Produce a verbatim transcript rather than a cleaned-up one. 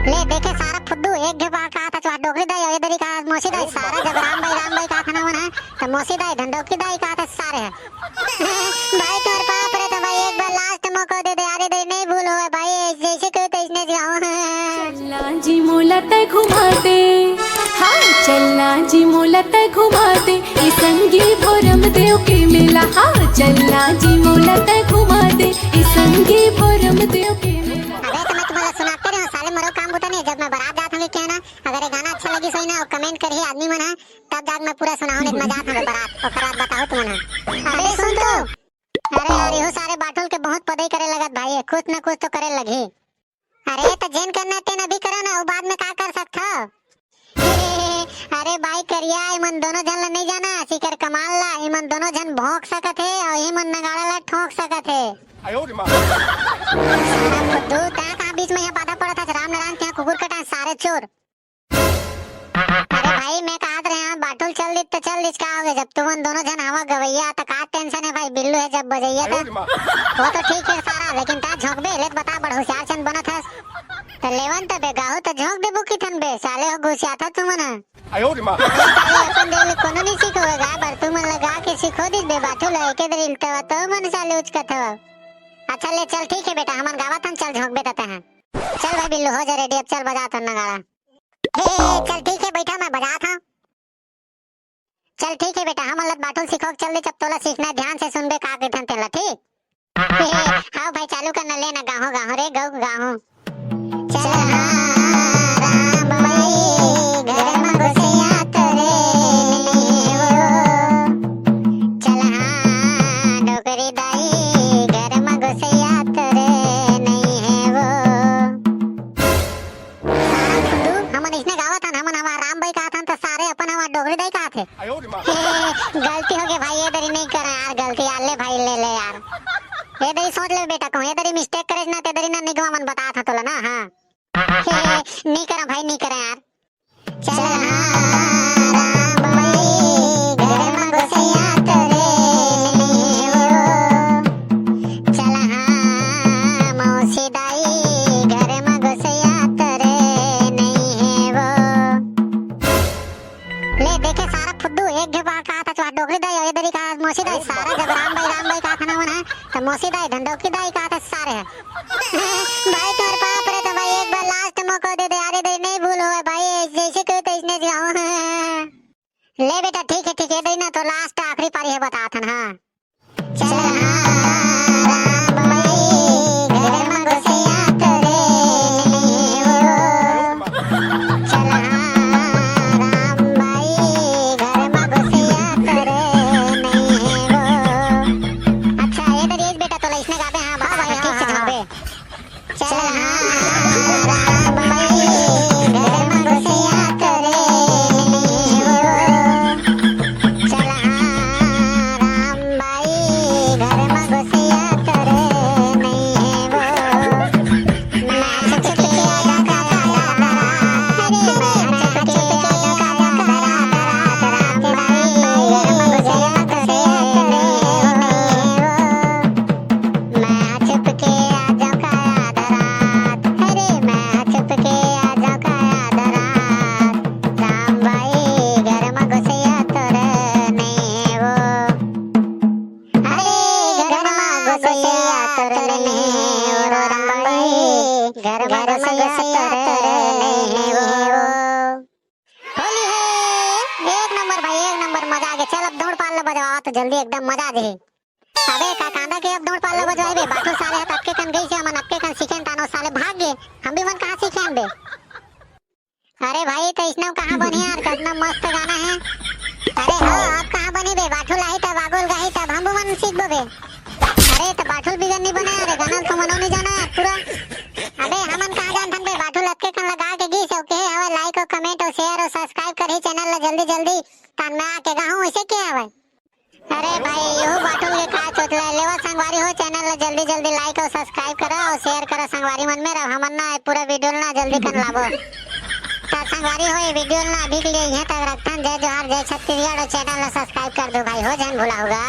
ले देखे सारा फुद्दू, एक घे बार कहा था चुहा डोकरी दाई, और इधर ही कहा मौसी दाई, सारा जब राम भाई, राम भाई कहा था ना मन है, तो मौसी दाई, धन डोकरी दाई कहा था सारे है। भाई तोर बाप रे, तो भाई एक बार लास्ट मौका दे दे यार, इधर नहीं भूल होवे भाई, जैसे कहो तो इसने जाओ। चलना जी मोला तै घुमा दे, हाँ, चलना जी मोला तै घुमा दे, ए संगी भोरम देव के मेला, हाँ, चलना जी मोला तै घुमा दे, ए संगी भोरम देव के मेला। अबे तो मैं तुम्हारा सुनाते रहे हूँ, साले मरो काम बुता नहीं, जब मैं बारात जात हूँ क्या ना, अगर ये गाना अच्छा लगी सोई ना और कमेंट करिए आदमी मन है, तब जाके मैं पूरा सुनाऊँ, नहीं तो मैं जात हूँ बारात, और बारात बताओ तुम ना। अबे सुन तो, अरे यार, इहो सारे बाठुल के बहुत पदई करे लगत भाई, कुछ न कुछ तो करे लगही। अरे, त जेन करना तेन अभी करो ना, वो बाद में का कर सकत हो? अरे भाई करिया, इमन दोनों झन ला नहीं जाना, सिकर कमाल ला, इमन दोनों झन भोंक सकत हे और इमन नगाड़ा ला ठोंक सकत हे। आयो रे माँ। अब तू ता कहाँ बीच में यहाँ बाधा पड़त हस, राम नारायण के यहाँ कुकुर कटा सारे चोर। अरे भाई, मैं कहत रहे हूँ, बाठुल चल दिस त चल दिस, का हो गया? जब तुमन दोनों झन हवा गवैया, त का टेंशन है भाई? बिल्लू है जब बजैया, त वो तो ठीक है सारा, लेकिन ता झोंकबे, ले त बता, बड़ होशियार चंद बनत हस। त लेवन त बे, गाहू त झोंक देबो किथन बे, साले हो घुसिया था तुमन ह। आयो रे माँ। साले अपन देख ले कोनो नहीं सीखोगे गा, बर तुमन लगा के सीखो दिस बे, बाठुल है, एके दरिल तवा तो मन साले उचकत हवा। अच्छा ले चल, ठीक है बेटा, हमन गावत हन, चल झोंकबे तते हैं। चल भाई बिल्लू, हो जा रेडी, अब चल बजा तो नगाड़ा। हे, चल ठीक है, बैठा मैं बजात हूँ। चल ठीक है बेटा, हमन ला बाठुल सिखोक चल दे, जब तोला सीखना है, ध्यान से सुनबे का कहिथन तेला, ठीक? हे, हाव भाई, चालू कर ना, ले ना, गाहो, गाहो रे, गाओ, गाहो। चल हाँ, राम भाई, घर में घुसिया तो रे नहीं हो। चल हाँ, डोकरी दाई, घर में घुसिया तो रे नहीं है वो। सारा फुद्दू, हमन इसने गावत हन, हमन हमार राम भाई कहत हन, त सारे अपन हमार डोकरी दाई कहत हे। आयो रे माँ। हे, गलती हो गई भाई, ये दरी नहीं करा यार, गलती यार, ले भाई, ले, ले यार। ये दरी सोच ले बेटा, कहूँ ये दरी मिस्टेक करे ना, ते दरी ना निगवा मन बता था तोला ना, हाँ। हे, नहीं करा भाई, नहीं करा यार। चल हाँ, राम भाई, घर में घुसिया तो रे नहीं हो। चल हाँ, मौसी दाई, घर में घुसिया तो रे नहीं है वो। ले देखे सारा फुद्दू, एक घे बार कहा था चुहा डोकरी दाई, और इधर ही कहा मौसी दाई, सारा जब राम भाई, राम भाई कहा था ना मन है, तो मौसी दाई, धन डोकरी दाई कहा था सारे है। भाई तोर बाप रे, तो भाई एक बार लास्ट मौका दे दे यार, इधर नहीं भूल होवे भाई, जैसे कहो तो इसने जाओ। ले बेटा, ठीक है, ठीक है, इधर ही ना तो लास्ट आखिरी पारी है, बता थन, हाँ। चल हाँ, राम भाई, घर में घुसिया तो रे नहीं हो। चल हाँ, राम भाई, घर में घुसिया तो रे नहीं हो। अच्छा, ये दरी बेटा, तो इसने गाबे, हाँ, बस, हाँ, ठीक से हाँ, गाबे। चल हाँ, राम भाई, घर में घुसिया तो रे नहीं हो। चल हाँ, राम भाई, घर में घुसिया तो रे नहीं है वो। मैं छुप के आजा काका, अरे मैं छुप के आजा काका, राम भाई, घर में घुसिया तो रे नहीं है वो। मैं छुप के आ जाऊं का आधा रात, अरे मैं छुप के आ जाऊं का आधा रात, राम भाई घर में घुसिया तो रे नहीं है वो। अरे घर में घुसिया तो रे नहीं है वो, राम भाई घर में घुसिया तो रे नहीं है वो। होली है, एक नंबर भाई, एक नंबर, मजा आ गया। चल अब दौड़ पाल ला बजवावा तो जल्दी एकदम मजा आ जाए। अबे का कांदा के अब दौड़ पाल ला बजवाए बे, बाठुल सारे हत अतके कन गई से, हमन अतके कन सीखेन तानो साले भाग गए, हम भी मन कहाँ सीखेन बे। अरे भाई तो इसने कहाँ बनी यार, कितना मस्त गाना है। अरे हो, अब कहाँ बनी बे, बाठुल आई तब आगोल गाई तब हम मन सीखबो बे। अरे तो बाठुल बिगन नहीं बना यार, गाना तो मनो नहीं जाना यार पूरा। अबे हमन कहाँ जानथन बे, बाठुल अतके कन लगा के गीस, ओके हवे, लाइक और कमेंट और शेयर और सब्सक्राइब करही चैनल ला जल्दी जल्दी, तान मैं आके गाहूँ ऐसे के हवे। अरे भाई, यहू बाठुल के का चोचला है। लेवा संगवारी हो, चैनल ला जल्दी जल्दी लाइक और सब्सक्राइब करो और शेयर करो संगवारी मन में। अब हमन ना पूरा वीडियो ना जल्दी कन लाबो। त संगवारी हो, ये वीडियो ना अभी के लिए यहीं तक रखथन। जय जोहार, जय छत्तीसगढ़ और चैनल ला सब्सक्राइब कर दो भाई हो, झन भुला होगा।